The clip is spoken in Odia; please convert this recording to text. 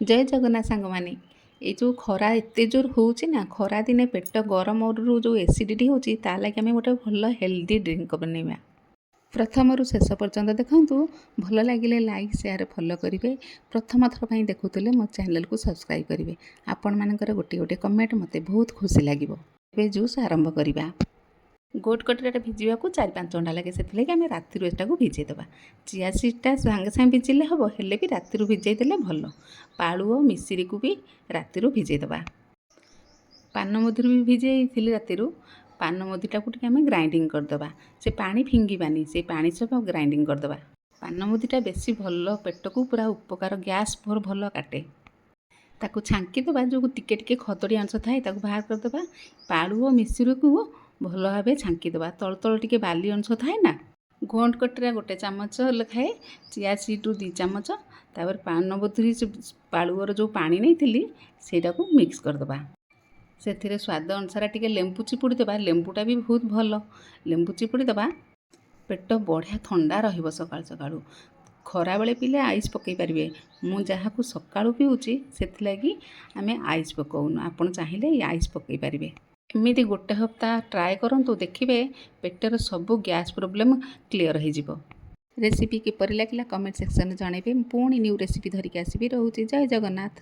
ଜୟ ଜଗନ୍ନାଥ ସାଙ୍ଗମାନେ। ଏଇ ଯେଉଁ ଖରା ଏତେ ଜୋର ହେଉଛି ନା, ଖରା ଦିନେ ପେଟ ଗରମରୁ ଯେଉଁ ଏସିଡ଼ିଟି ହେଉଛି, ତା ଲାଗି ଆମେ ଗୋଟେ ଭଲ ହେଲ୍ଦି ଡ୍ରିଙ୍କ ବନେଇବା। ପ୍ରଥମରୁ ଶେଷ ପର୍ଯ୍ୟନ୍ତ ଦେଖନ୍ତୁ। ଭଲ ଲାଗିଲେ ଲାଇକ୍, ସେୟାର, ଫଲୋ କରିବେ। ପ୍ରଥମ ଥର ପାଇଁ ଦେଖୁଥିଲେ ମୋ ଚ୍ୟାନେଲକୁ ସବସ୍କ୍ରାଇବ୍ କରିବେ। ଆପଣମାନଙ୍କର ଗୋଟିଏ ଗୋଟିଏ କମେଣ୍ଟ ମୋତେ ବହୁତ ଖୁସି ଲାଗିବ। ଏବେ ଜୁସ୍ ଆରମ୍ଭ କରିବା। ଗୋଣ୍ଡ କଟିରାଟା ଭିଜିବାକୁ 4-5 ଘଣ୍ଟା ଲାଗେ। ସେଥିଲାଗି ଆମେ ରାତିରୁ ଏଟାକୁ ଭିଜେଇ ଦେବା। ଚିଆ ସିଡ଼୍ଟା ସାଙ୍ଗେ ସାଙ୍ଗେ ଭିଜିଲେ ହେବ, ହେଲେ ବି ରାତିରୁ ଭିଜେଇ ଦେଲେ ଭଲ। ପାଳୁଅ ମିଶିରିକୁ ବି ରାତିରୁ ଭିଜେଇ ଦେବା। ପାନମଧୁରୀ ବି ଭିଜେଇଥିଲି ରାତିରୁ। ପାନମଧୁରୀଟାକୁ ଟିକେ ଆମେ ଗ୍ରାଇଣ୍ଡିଙ୍ଗ କରିଦେବା। ସେ ପାଣି ଫିଙ୍ଗିବାନି, ସେ ପାଣି ସହ ଗ୍ରାଇଣ୍ଡିଙ୍ଗ କରିଦେବା। ପାନମଧୁରୀଟା ବେଶୀ ଭଲ, ପେଟକୁ ପୁରା ଉପକାର, ଗ୍ୟାସ୍ ଫୋର ଭଲ କାଟେ। ତାକୁ ଛାଙ୍କି ଦେବା। ଯେଉଁ ଟିକେ ଟିକେ ଖଦଡ଼ି ଅଂଶ ଥାଏ, ତାକୁ ବାହାର କରିଦେବା। ପାଳୁଅ ମିଶିରିକୁ ଭଲ ଭାବେ ଛାଙ୍କିଦେବା। ତଳ ତଳ ଟିକେ ବାଲି ଅଂଶ ଥାଏ ନା। ଗୋଣ୍ଡ କଟିରା ଗୋଟେ ଚାମଚ ଲେଖାଏ, ଚିଆ ସିଡ଼୍ରୁ 2 ଚାମଚ, ତାପରେ ପାନମଧୁରୀ, ପାଳୁଅର ଯେଉଁ ପାଣି ନେଇଥିଲି, ସେଇଟାକୁ ମିକ୍ସ କରିଦେବା। ସେଥିରେ ସ୍ୱାଦ ଅନୁସାରେ ଟିକେ ଲେମ୍ବୁ ଚିପୁଡ଼ି ଦେବା। ଲେମ୍ବୁଟା ବି ବହୁତ ଭଲ। ଲେମ୍ବୁ ଚିପୁଡ଼ି ଦେବା, ପେଟ ବଢ଼ିଆ ଥଣ୍ଡା ରହିବ ସକାଳୁ ସକାଳୁ। ଖରାବେଳେ ପିଇଲେ ଆଇସ୍ ପକାଇ ପାରିବେ। ମୁଁ ଯାହାକୁ ସକାଳୁ ପିଉଛି, ସେଥିଲାଗି ଆମେ ଆଇସ୍ ପକାଉନୁ। ଆପଣ ଚାହିଁଲେ ଏଇ ଆଇସ୍ ପକାଇ ପାରିବେ। ଏମିତି ଗୋଟେ ହପ୍ତା ଟ୍ରାଏ କରନ୍ତୁ, ଦେଖିବେ ପେଟର ସବୁ ଗ୍ୟାସ୍ ପ୍ରୋବ୍ଲେମ୍ କ୍ଲିଅର୍ ହେଇଯିବ। ରେସିପି କିପରି ଲାଗିଲା, କମେଣ୍ଟ ସେକ୍ସନରେ ଜଣାଇବେ। ମୁଁ ପୁଣି ନ୍ୟୁ ରେସିପି ଧରିକି ଆସିବି। ରହୁଛି, ଜୟ ଜଗନ୍ନାଥ।